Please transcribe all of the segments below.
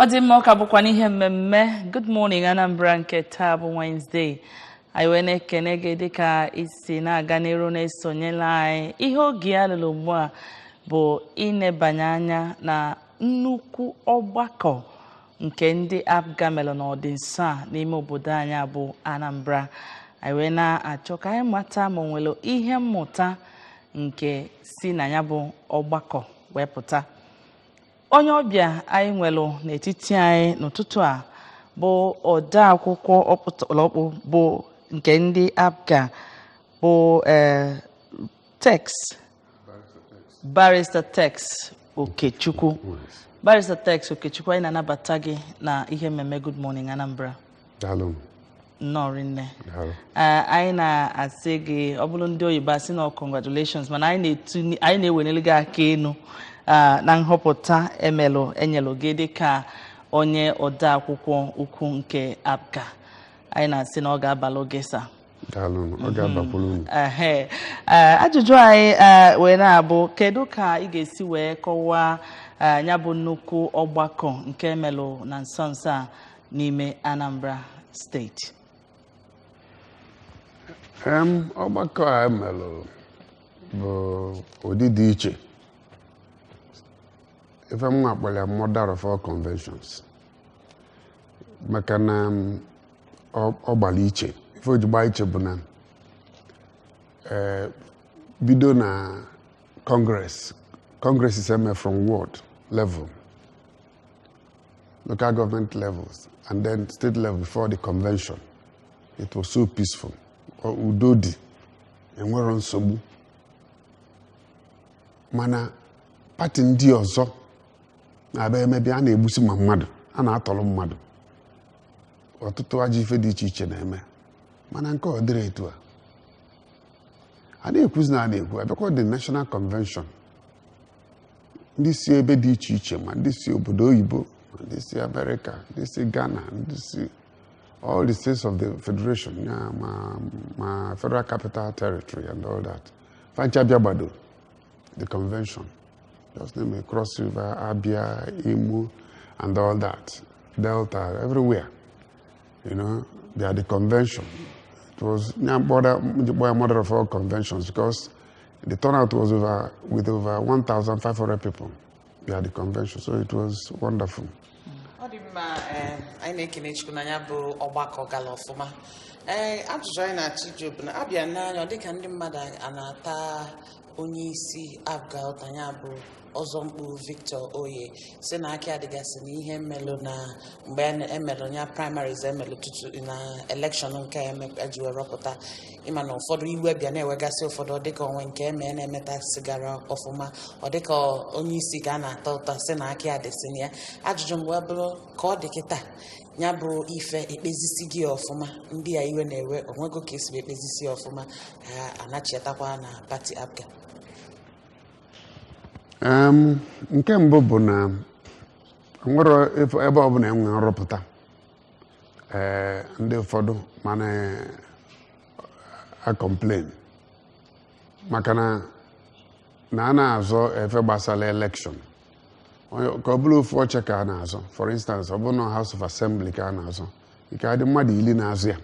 Ọ dị mma, ọ ka bụkwa n'ihe mmemme Good Morning Anambra nke taa bụ Wednesday. Anyị wee na-ekene gị dịka isi na-aga n'iru na-esonyela anyị. Ihe oge ya lụrụ ugbu a bụ inebanye anya na nnukwu ọgbakọ nke ndị APGA melụ n'ọdịnso a n'ime obodo anyị bụ Anambra. Anyị wee na-achọ ka anyị mata ma o nwere ihe mmụta nke si na ya bụ ọgbakọ wee pụta. Onye ọbịa anyị nwere n'etiti anyị n'ụtụtụ a bụ odeakwụkwọ ọkpụtọrọkpụ bụ nke ndị APGA bụ Tex, Barrister Tex Okechukwu. Barrister Tex Okechukwu, anyị na-anabata gị na ihe mmemme Good Morning Anambra. Daalụ. Nnọọ rinne. Daalụ. Ee, anyị na-asị gị, ọ bụrụ ndị oyibo asị na congratulations, mana anyị na-etu, anyị na-ewenelu gị aka enu na nhọpụta emelụ enyelụ gị dịka onye odeakwụkwọ ukwu nke APGA. Anyị na-asị na ọ ga-abalụ gị sa. Daalụ, ọ ga-abakwuru unu. Ehe. Ee, ajụjụ anyị wee na-abụ, kedu ka ị ga-esi wee kọwaa ya bụ nnukwu ọgbakọ nke emelụ na nso nso a n'ime Anambra Steeti? Ọgbakọ a emelụ bụ ụdị dị iche. Ife m akpọrọ ya mother of all conventions, maka na ọ gbara iche. Ife o ji gbaa iche bụ na bido na congress, congress is eme from ward level, local government levels and then state level before the convention. It was so peaceful. Udo dị, enwero nsogbu. Mana party ndị ọzọ na-abịa emebi, a na-egbusi ma mmadụ, a na-atọrọ mmadụ, ọtụtụ ajọ ife dị iche iche na-eme. Mana nke ọ dịrị etu a a na-ekwuzi na a na-ekwu, abịakwa the national convention, ndị si ebe dị iche iche, ma ndị si obodo oyibo, ma ndị si Amerịka, ndị si Ghana, ndị si all the states of the federation ya, ma Federal Capital Territory and all that, fancha bịa gbado the convention. Just name it, Cross River, Abia, Imo and all that, Delta, everywhere, they are the convention. It was mother, mother of all conventions because the turnout was over with over 1,500 people. They are the convention, so it was wonderful. Ọ dị mma. Ee, anyị na-ekene Chukwu na ya bụ ọgbakọ gara ọfụma. Ee, ajụjụ anyị na-achọ ịjụ bụ na abịa n'anya, ọ dịka ndị mmadụ a na-ata onye isi APGA ụta, ya bụ Ọzọmkpu Victor Oye, si na aka adịgasị na ihe mmelụ na mgbe emelụ ya primaries, emelụ tutu na election nke eji wee rọpụta. Ịma na ụfọdụ iwe bịa na-ewegasị ụfọdụ, ọ dịka onwe nke eme na-emetasịgara ọfụma, ọ dịka onye isi ka a na-ata ụta si na aka adịsị na ya. Ajụjụ m wee bụrụ, ka ọ dị kịta, ya bụ ife ekpezisi gị ọfụma, ndị a iwe na-ewe onwego ka esi wee kpezisi ya ọfụma, ha anachiatakwa na party APGA? Nke mbụ bụ na nwere ebe ọbụla enwe nrụpụta, ee, ndị ụfọdụ mana a complain maka na a na-azọ efe gbasara election. Ka ọ bụrụ ofu oche ka a na-azọ, for instance, ọ bụrụ na House of Assembly ka a na-azọ, ike adị mmadụ 10 na-azụ ya,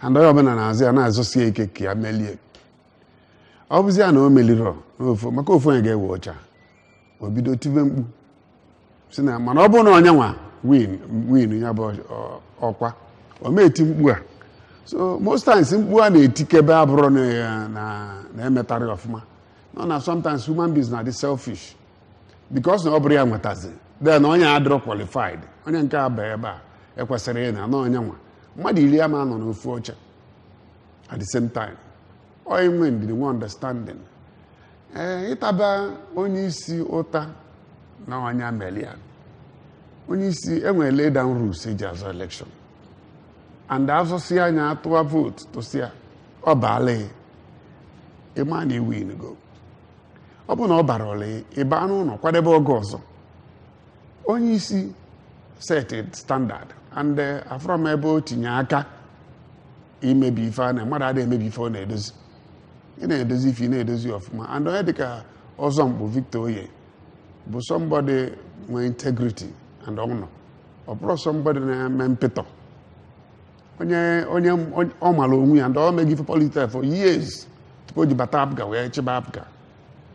and onye ọbụla na-azụ ya na-azọsie ike ka ya melie. Ọ bụzi ya na o meliri n'ofu, maka ofu onye ga-ewe oche a, o bido tibe mkpu si na. Mana ọ bụrụ na onye nwa win ya bụ ọkwa, o ma eti mkpu a. So most times mkpu a na-etikebe abụrụ na emetarị ọfụma nọ na sometimes human beings na-adị selfish because na ọ bụrụ ya nwetazi, then onye adịrọ qualified, onye nke a ba ebe a ekwesịrị ịna na onye nwa. Mmadụ 10 ama nọ n'ofu oche at the same time. Ọ inwe ndidi, nwe understanding. Ee, ịtaba onye isi ụta na onye melia onye isi, enwere lay down rules eji azọ election, and azọsi anya, atụwa vote, tụsịa, ọ baala ya, ịma na iwin go. Ọ bụ na ọ bara ole, ịba n'ụlọ kwadebe oge ọzọ. Onye isi set standard, and afọrọ m ebe o tinye aka imebi ife a na mmadụ adịghị emebi ife ọ na-edozi. Ị na-edozi ife, ị na-edozi ọfụma. And onye dịka Ọzọmkpu Victor Oye bụ somebody nwee integrity and ọ nọ ọ bụrụ somebody na-eme mpịtọ, onye ọ mara onwe ya, and ọ meghị ife politics for years tupu o ji bata APGA wee chịba APGA.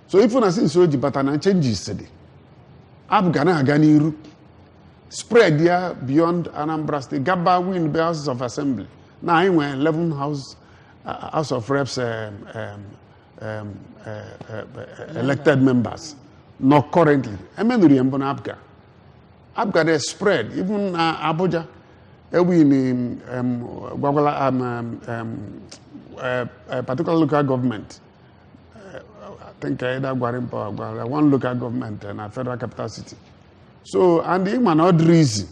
So ifu na since o ji bata na changes dị, APGA na-aga n'iru, spread ya beyond Anambra State, gaba win the House of Assembly. Na anyị nwere 11 House of Reps elected members not currently emenụrụ ya mbụ na APGA. APGA dey spread even na Abuja, ewin gwagwala particular local government, I think either Gwarimpa or Gwagwala, one local government na Federal Capital City. So and ịma na ọ dịrị easy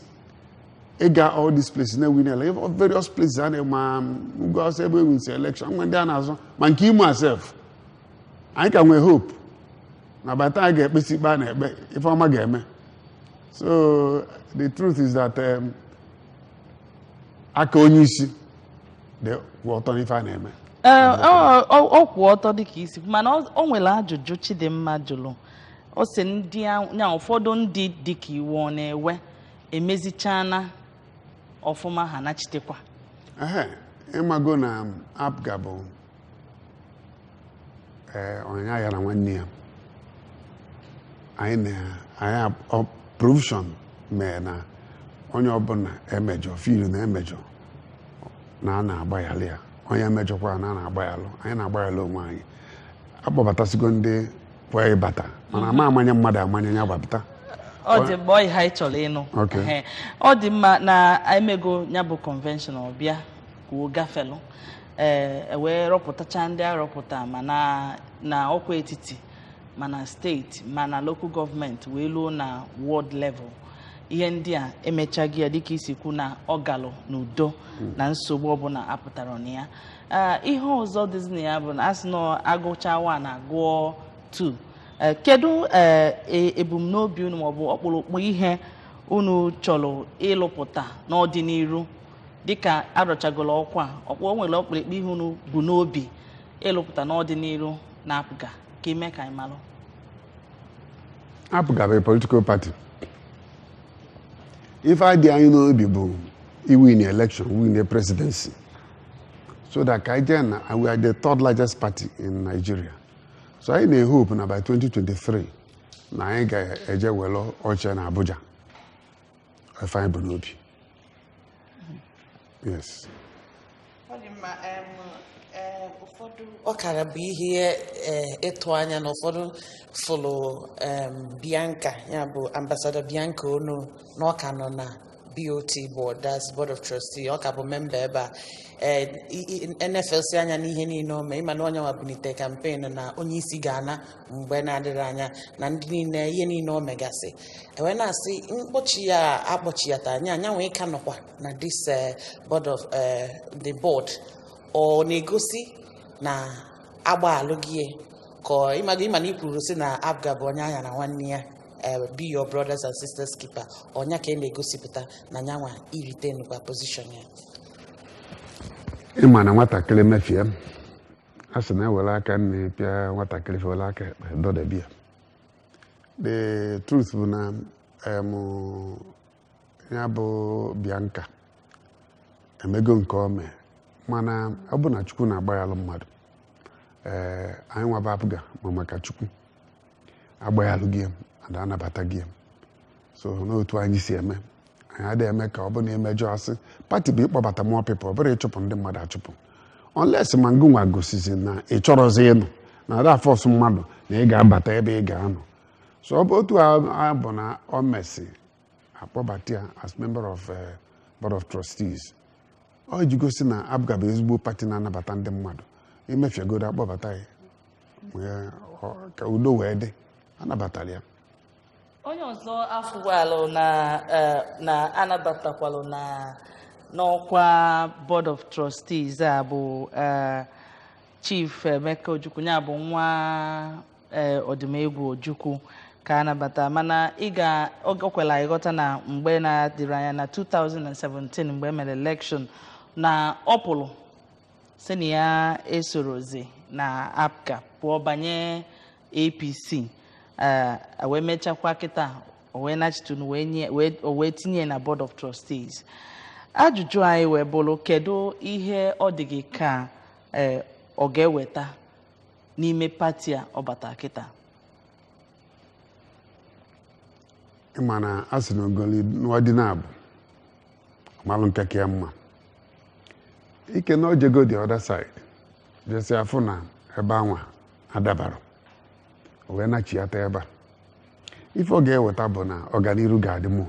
ịga all these places na-ewin ele various places a na-ema ugwu awụsa ebe ewin si election nwe ndị a na-azọ ma nke Imo asef. Anyị ka nwee hope na by the time a ga-ekpesi ikpe a na-ekpe, ife ọma ga-eme. So the truth is that aka onye isi dị kwụ ọtọ n'ife a na-eme. Ee, ọ kwụ ọtọ dịka isi, mana o nwere ajụjụ Chidimma jụrụ. Ọ sị ndị nya ụfọdụ ndị dịka iwu ọ na-ewe emezichana ọfụma, ha nachitekwa. Ehe, ịmago na APGA bụ ọnya ya na nwanne ya. Anyị na anyị provision mee na onye ọbụla emejọ filu na emejọ na a na-agbaghalị ya, onye emejọkwa na a na-agbaghalụ. Anyị na-agbaghalị onwe anyị. Akpọbatasigo ndị kwee ịbata, mana ama amanye mmadụ amanye ya gbapụta. Ọ dị mgbe ọ ihe anyị chọrọ ịnụ. Okay. Ehe. Ọ dị mma na emego ya bụ convention, ọbịa kwuo gafelụ, ee, wee rọpụtacha ndị arọpụta, ma na ọkwa etiti, ma na steeti, ma na local government, wee luo na ward level. Ihe ndị a emechaghị ya dịka isi kwu na ọ galụ n'udo na nsogbu ọbụla apụtara na ya. Ihe ọzọ dịzi na ya bụ na asị na agụcha 1 agụọ 2. Kedu ebumnobi unu maọbụ ọkpụrụkpụ ihe unu chọrọ ịlụpụta n'ọdịnihu dịka arọchagolo ọkwa a? Ọkpụ o nwere ọkpụrụkpụ ihe unu bụ n'obi ịlụpụta n'ọdịnihu na APGA ka ime ka anyị malụ? APGA bụ a political party. Ife adị anyị n'obi bụ iwin election, win the presidency, so that ka anyị jee na we are the third largest party in Nigeria. So anyị na-ehope na by 2023 na anyị ga-eje were oche na Abuja. Ife anyị bụ n'obi, yes. Ọ dị mma. Ụfọdụ ọ kara bụ ihe ịtụ anya na ụfọdụ fụlụ Bianca, ya bụ Ambassador Bianca Onu, na ọ ka nọ na BOT board, that's Board of Trustee, ọ ka bụ member ebe a. NFLC anya n'ihe niile o mee, ịma na onye nwa bulite campaign na onye isi ga-ana mgbe na-adịrị anya na ndị niile, ihe niile o megasị, ewee na-asị mkpọchi ya akpọchi ya taa anya anya nwee ka nọkwa na this board of the board. Ọ na-egosi na agba alụghị ka ịmago ịma na ikwuru sị na APGA bụ onye anya na nwanne ya, be your brothers and sisters keeper. Ọnya ka ị na-egosipụta na nyanwa irite nukwa position ya? Ịma na nwatakịrị mefie, a sị na ewere aka nne pịa nwatakịrị, fewere aka ekpe dọdebe ya. The truth bụ na ya bụ Bianca emego nke o mee, mana ọ bụ na Chukwu na-agbaghalụ mmadụ. Ee, anyị nwaba APGA ma maka Chukwu agbaghalụ gị ada anabata gị. So n'otu anyị si eme, anyị adịghị eme ka ọ bụ na emejọ asị party bụ ịkpọbata more people, ọ bụrụ ịchụpụ ndị mmadụ achụpụ, unless ma ngụnwa gosizi na ị chọrọzi ịnọ na ada force mmadụ na ị ga-abata ebe ị ga-anọ. So ọ bụ otu a bụ na ọ mesi akpọbata ya as member of board of trustees, ọ ji gosi na APGA bụ ezigbo party na-anabata ndị mmadụ. Imefiegodo, akpọbata ya ka udo wee dị, anabatara ya. Onye ọzọ afụwalụ na anabatakwalụ na n'ọkwa board of trustees a bụ Chief Emeka Ojukwu, ya bụ nwa Ọdụmegwu Ojukwu ka anabata, mana ị ga o kwela ịghọta na mgbe na-adịrị anya na 2017, mgbe e mere election, na ọ pụrụ si na ya esorozi na APGA pụọ banye APC, wee mechakwa kịta. O wee nachitunu wee nye wee o wee tinye na board of trustees. Ajụjụ anyị wee bụrụ, kedu ihe ọ dị gị ka ọ ga-eweta n'ime pati a ọ bata kịta? Ịma na a sị na ogoli n'ọdịnabụ malụ nke ka ya mma ike na ojego the other side, jesi afụ na ebe anwa adabara, o wee nachiata ebe a. Ife ọ ga-eweta bụ na ọganiru ga-adị mụọ,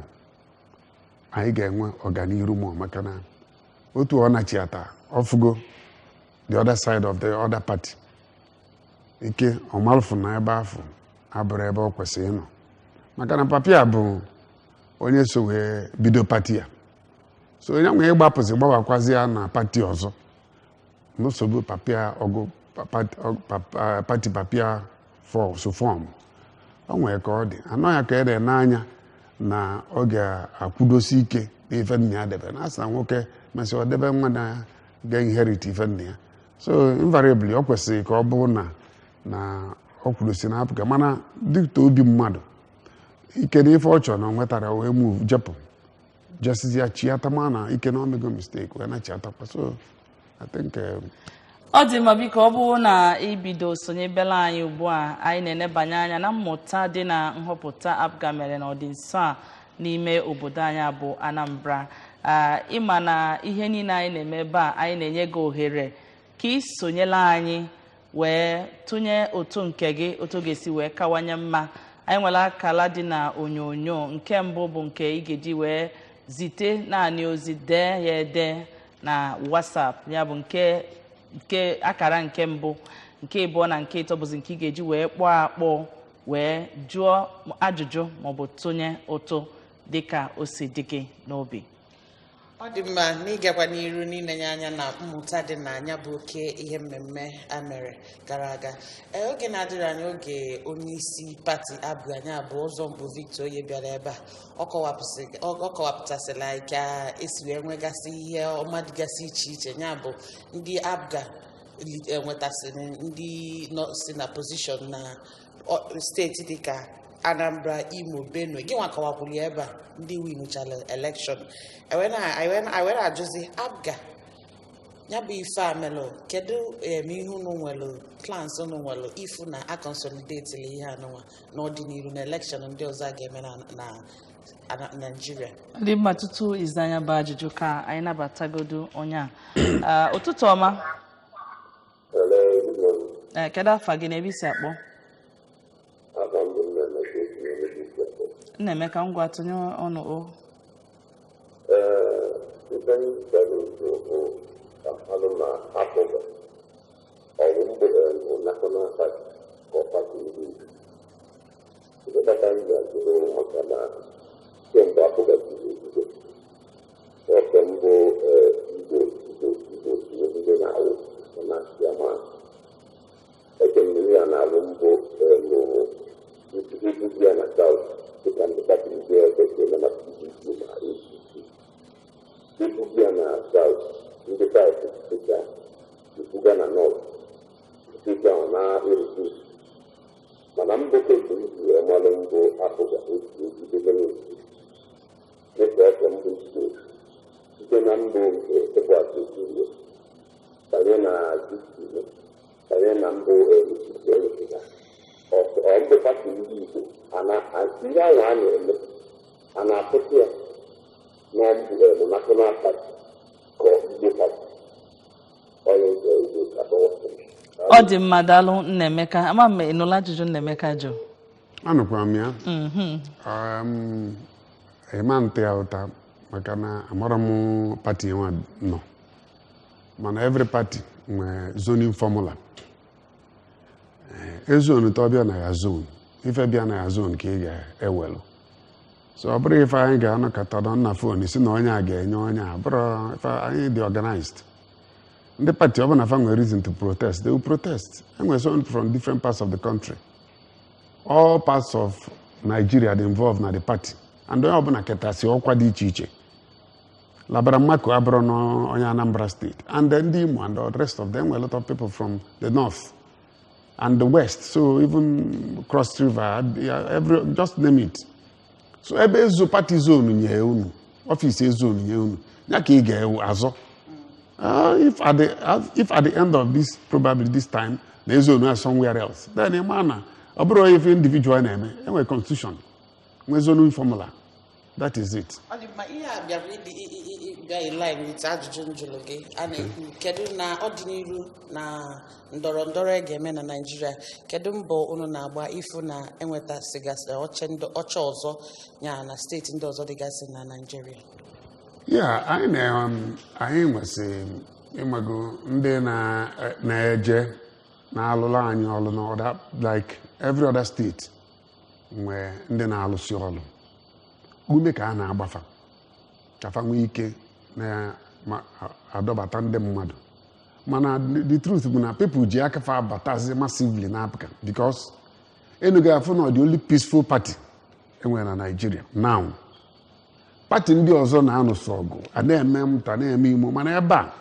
anyị ga-enwe ọganiru mụọ, maka na otu ọ nachiata ọfụgo the other side of the other party, ike ọmalụfụ na ebe afụ abụrụ ebe ọ kwesịrị ịnọ, maka na papia bụ onye so wee bido pati a. So onye nwee ịgbapụzi gbawakwazi ya na pati ọzọ n'nsogbu papia ọgụ pati papia so form o nwee ka ọ dị anọ ya ka ede n'anya na ọ ga-akwụdosi ike n'ife nna ya debe, na asa nwoke mesị ọ debe nwa na ga-inherit ife nna ya. So invariably ọ kwesịrị ka ọ bụrụ na ọ kwudosi na apụga, mana dịka obi mmadụ ike na ife ọ chọrọ na ọ nwetara, wee move jepụ jesizi ya chiatama na ike na omego mistake wee na chiatakwa. So I think Ọ dị mma. Biko, ọ bụrụ na ibido sonyebela anyị ugbu a, anyị na-enebanye anya na mmụta dị na nhọpụta APGA mere n'ọdịnso a n'ime obodo anyị bụ Anambra. Ịma na ihe niile anyị na-eme ebe a, anyị na-enye gị ohere ka ị sonyela anyị wee tụnye otu nke gị otu ga-esi wee kawanye mma. Anyị nwere akala dị na onyonyo. Nke mbụ bụ nke ị ga-eji wee zite naanị ozi, dee ya ede na WhatsApp. Ya bụ nke akara nke mbụ. Nke ịbụọ na nke ịtọ bụzi nke ị ga-eji wee kpọọ akpọ wee jụọ ajụjụ maọbụ tụnye ụtụ dịka o si dị gị n'obi. Ọ dị mma. N'ịgakwa n'iru n'inenye anya na mmụta dị na anya bụ oke ihe mmemme a mere gara aga, ee, oge na-adịrị anya, oge onye isi pati APGA anyị abụọ ụzọ mbụ, Victor Onye, bịara ebe a, ọ kọwapụtasịla anyị ka esi wee nwegasị ihe ọma dịgasị iche iche, ya bụ ndị APGA nwetasịrị ndị nọ si na position na steeti dịka Anambra, Imo, Benue. Gị nwa kọwakwuru ya ebe a, ndị winuchala election. Anyị wee na-ajụzi APGA, ya bụ ife a melụ, kedu ihe unu nwere, plans unu nwere ifu na a consolidateli ihe anụnwa n'ọdịnihu na election ndị ọzọ a ga-eme na Nigeria? Ndị mma, tutu iza anya bụ ajụjụ, ka anyị nabatagodo onye a. Ah, ụtụtụ ọma. Hello, good morning. Ee, kedu afa gị na ebe isi akpọ? Aka mbụ m na-emeka esi na-emebi isi akpọ. Nnaemeka, ngwa, tụnye ọnụ o. Ee, ife m chọrọ ikwu bụ ka mmadụ ma APGA ọ bụ mbụ bụ national party ka ọ pati ndị Igbo. Ife kpatara m ji ajụrụ maka na kemgbe APGA jiri ebido, ọsọ mbụ Igbo Igbo Igbo Igbo ndị na-awụ na ama eche m na ya na-alụ mbụ ibu ya na South, dịka ndị pati ndị ọzọ si eme na PDP na APC. Ibuga ya na South, ndị South dịka ibuga na North dịka ọ na-erute, mana mbụ kemgbe m ji wee malụ mbụ APGA otu ejidebe ya otu dịka ọsọ mbụ Igbo site na mbụ nke Edward Okorie banye na GTV, banye na mbụ Olusegun. Ọ mbụ pati ndị Igbo ihe ahụ a na-eme a na-apụta ya na mbụ national party ka ọ Igbo party onye nke Igbo ka Ọ dị mma, daalụ, Nnaemeka. Ama m ị nụla ajụjụ Nnaemeka jụ. Anụkwara m ya. Ịma ntị ya ụta maka na amara m pati nwa nọ, mana every party nwee zoning formula. Ezonu ta ọbịa na ya zone, ife bịa na ya zone ka ị ga-ewelu. So ọ bụrụ ife anyị ga-anọkọta nọ na phone si na onye a ga-enye onye a, bụrụ ife anyị dị organized. Ndị pati ọbụla fa nwere reason to protest, they will protest. Enwere some from different parts of the country, all parts of Nigeria dị involved na the party, and onye ọbụla ketasị ọkwa dị iche iche. Labara Mako abụrụ n'onye Anambra State, and then ndị Imo and the rest of them were a lot of people from the north and the west, so even Cross River, every, just name it. So ebe ezo party zone nye unu, office ezone nye unu, ya ka ị ga-azọ. If at the end of this, probably this time, na zone are somewhere else, then ị ma na ọ bụrụ ife individual na-eme, enwere constitution, nwee zoning formula. That is it. Ọ dị mma. Ihe a bịara ịdị bịa in line with ajụjụ njụlụ gị. A na-ekwu, kedu na ọdịnihu na ndọrọ ndọrọ a ga-eme na Naịjirịa, kedu mbọ unu na-agba ịfụ na enwetasịgasị oche oche ọzọ ya na steeti ndị ọzọ dịgasị na Naịjirịa? Ya, anyị na anyị nwesị ịmago ndị na-eje na-alụlụ anyị ọlụ na other, like every other state nwee ndị na-alụsị ọlụ ume ka a na-agbafa ka fa nwee ike na-adọbata ndị mmadụ. Mana the truth bụ na people ji aka fa abatazi massively na APGA, because enuga afụ na the only peaceful party enwere na Nigeria now. Party ndị ọzọ na-anụsọ ọgụ, a na-eme nta, na-eme imo, mana ebe a,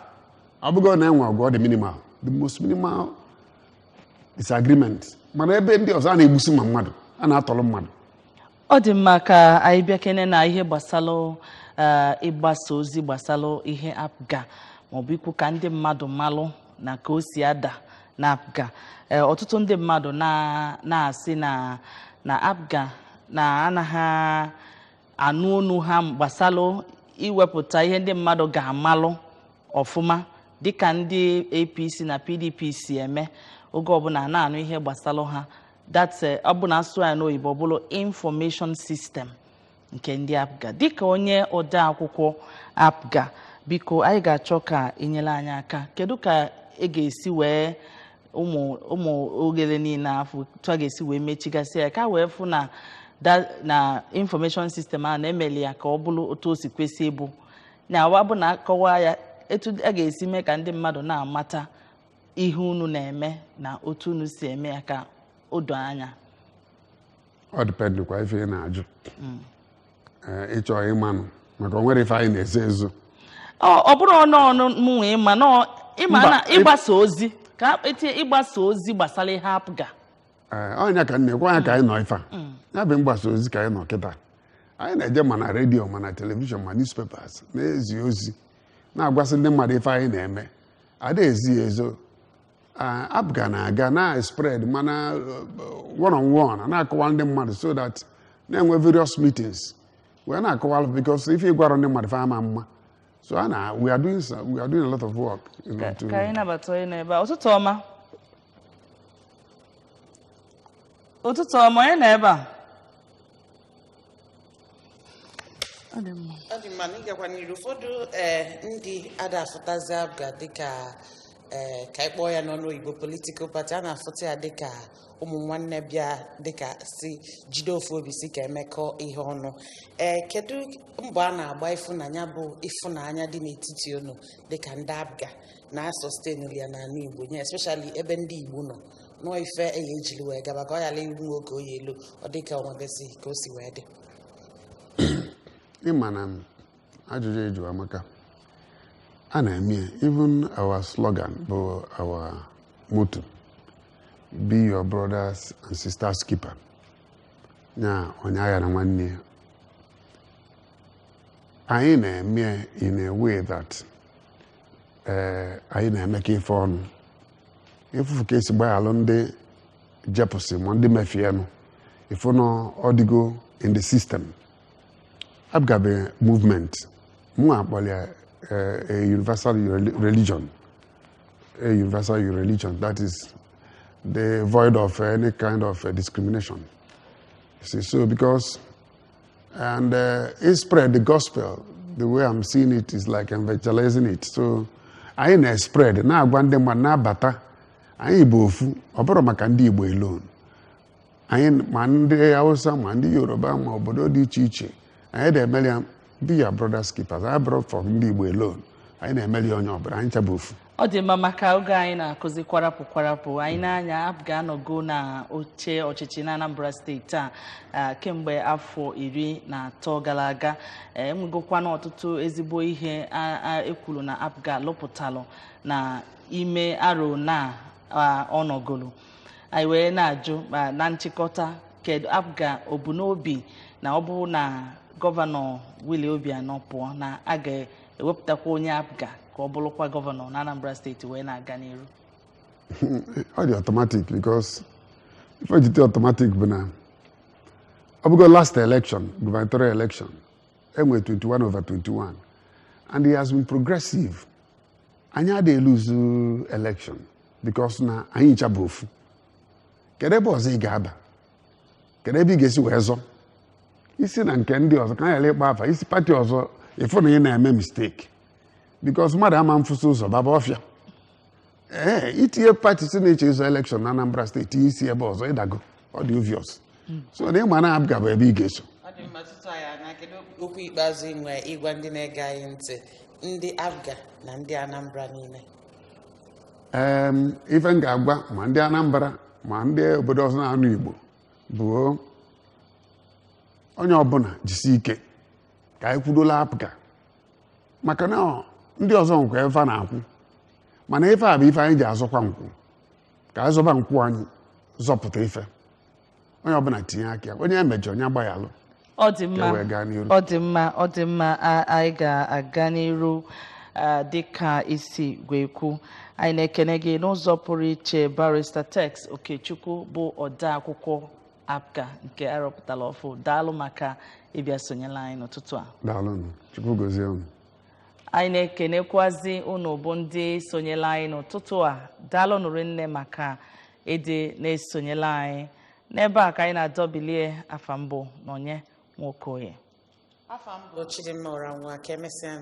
ọ bụgo na enwe ọgụ, ọ dị minimal, the most minimal disagreement. Mana ebe ndị ọzọ, a na-egbusi ma mmadụ, a na-atọrọ mmadụ. Ọ dị mma. Ka anyị bịa kene na ihe gbasalụ ịgbasa ozi gbasalụ ihe APGA, maọbụ ikwu ka ndị mmadụ malụ na ka o si ada na APGA. Ọtụtụ ndị mmadụ na-asị na APGA na anaghị anụ onu ha gbasalụ iwepụta ihe ndị mmadụ ga-amalụ ọfụma, dịka ndị APC na PDP si eme oge ọbụla na-anụ ihe gbasalụ ha. That's ọ bụ na asụ ya n'oyibo, ọ bụrụ information system nke ndị APGA. Dịka onye ode akwụkwọ APGA, biko, anyị ga-achọ ka enyere anyị aka. Kedu ka ị ga-esi wee ụmụ oghere niile afọ otu a ga-esi wee mechigasị ya, ka wee fụ na na information system a na-emeli ya ka ọ bụrụ otu o si kwesị ịbụ, na awa bụ na akọwa ya etu a ga-esi mee ka ndị mmadụ na-amata ihe unu na-eme na otu unu si eme ya, ka o doo anya? Ọ dependịkwa ife ị na-ajụ. Ee, ịchọ ịmanụ maka o nwere ife anyị na-ezo ezo. Ọ bụrụ ọnụ ọnụ mụ nwee ịma nọ ịma Mba, na ịgbasa ozi, ka etinye ịgbasa ozi gbasara ihe APGA. Ee, ọnya ka m na-ekwu, anya ka anyị nọ ife a, ya bụ mgbasa ozi ka anyị nọ kịta. Anyị na-eje ma na redio, ma na television, ma newspapers, na-ezi ozi, na-agwasị ndị mmadụ ife anyị na-eme. Ada ezi ya ezo. APGA na-aga na spread, mana one on one, na-akọwa ndị mmadụ, so that na-enwe various meetings wee na-akọwa, because ife ịgwara ndị mmadụ fa ama mma. So a na we are doing a lot of work to Ka anyị nabata onye nọ ebe a. Ụtụtụ ọma, ụtụtụ ọma. Onye nọ ebe a? Ọ dị mma. Ọ dị mma. Na ịgakwa n'iru, ụfọdụ ndị ada afụtazi APGA dịka ka anyị kpọọ ya n'ọnụ oyibo political party. A na-afụta ya dịka ụmụ nwanne bịa, dịka si jide ofu obi, si ka emekọ ihe ọnụ. Kedu mbọ a na-agba ịfụnanya bụ ịfụnanya dị n'etiti unu dịka ndị APGA na-asustain ya n'ala Igbo nye, especially ebe ndị Igbo nọ nọọ, ife eya ejiri wee gaba ka ọ ghara inwe oge oyi elu, ọ dịka ọ nwegasị ka o si wee dị? Ịma na ajụjụ eju amaka a na-eme ya. Even our slogan bụ, our motto, "Be your brothers and sisters keeper." Ya onye agha na nwanne ya. Anyị na-eme ya in a way that anyị na-eme ka ife ọnụ ifufu ka esi gbaghalụ ndị jepụsị ma ndị mefienụ ifu na ọ dịgo in the system. APGA bụ movement mụ akpọrọ ya a universal religion, a universal religion that is devoid of any kind of discrimination. You see, so because and it spread the gospel, the way I'm seeing it is like evangelizing it. So anyị na-spread, na-agwa ndị mmadụ na-abata, anyị bụ ofu. Ọ bụrụ maka ndị Igbo alone, anyị ma ndị Hausa, ma ndị Yoruba, ma obodo dị iche iche, anyị na-emeli ya. Be your brothers keepers. Anyị bụrụ for ndị Igbo alone, anyị na-emeli onye ọbụla. Anyị chabụ ofu. Ọ dị mma. Maka oge anyị na-akụzi kwarapụ kwarapụ, anyị na-anya APGA anọgo na oche ọchịchị na Anambra Steeti a kemgbe afọ 13 gara aga. Enwegokwana ọtụtụ ezigbo ihe ekwuru na APGA lụpụtalụ na ime aro na ọnọgolo. Anyị wee na-ajụ ma na nchịkọta, kedu APGA obu n'obi Na ọ bụrụ na Gọvanọ Willie Obianọ pụọ, na a ga-ewepụtakwa onye APGA ka ọ bụrụkwa gọvanọ na Anambra Steeti wee na-aga n'iru? Ọ dị automatic, because ife ojite automatic bụ na ọ bụgo last election, gubernatorial election, enwere 21 over 21, and he has been progressive. Anyị adịghị lose election because na anyị ncha bụ ofu. Kedu ebe ọzọ ị ga-aba? Kedu ebe ị ga-esi wee zọ isi na nke ndị ọzọ ka anyị ghara ịkpa afa isi party ọzọ? Ịfụ na ị na-eme mistake, because mmadụ ama mfụsị ụzọ baba ọfịa. Ee, itinye party si na-eche ịzọ election na Anambra Steeti, tinye isi ebe ọzọ, ịdago. Ọ dị obvious. So na ịma na APGA bụ ebe ị ga-eso. Ọ dị mma. Tutu anyị ana, kedu okwu ikpeazụ ị nwee ịgwa ndị na-ege anyị ntị, ndị APGA na ndị Anambra niile? Ife m ga-agwa ma ndị Anambra ma ndị obodo ọzọ na-anụ Igbo bụ, onye ọbụla jisi ike ka anyị kwudola APGA, maka na ndị ọzọ nkwa efe na-akwụ, mana ife a bụ ife anyị ji azọkwa nkwụ, ka anyị zọba nkwụ anyị, zọpụta ife. Onye ọbụla tinye aka ya, onye emejọ onye agbaghalụ. Ọ dị mma. Ka e wee gaa n'iru. Ọ dị mma, ọ dị mma. Anyị ga-aga n'iru dịka isi wee kwu. Anyị na-ekene gị n'ụzọ pụrụ iche, Barrister Tex Okechukwu, bụ ode akwụkwọ APGA nke arọpụtara ọfụ. Daalụ maka ịbịa sonyela anyị n'ụtụtụ a. Daalụnụ, Chukwu gozie unu. Anyị na-ekenekwazi unu bụ ndị sonyela anyị n'ụtụtụ a. Daalụ nụrụ nne maka ịdị na-esonyela anyị. N'ebe a ka anyị na-adọbilie. Afa mbụ na onye Nwokoye. Afa m bụ Chidimma Ụra. Nwa ka emesịa.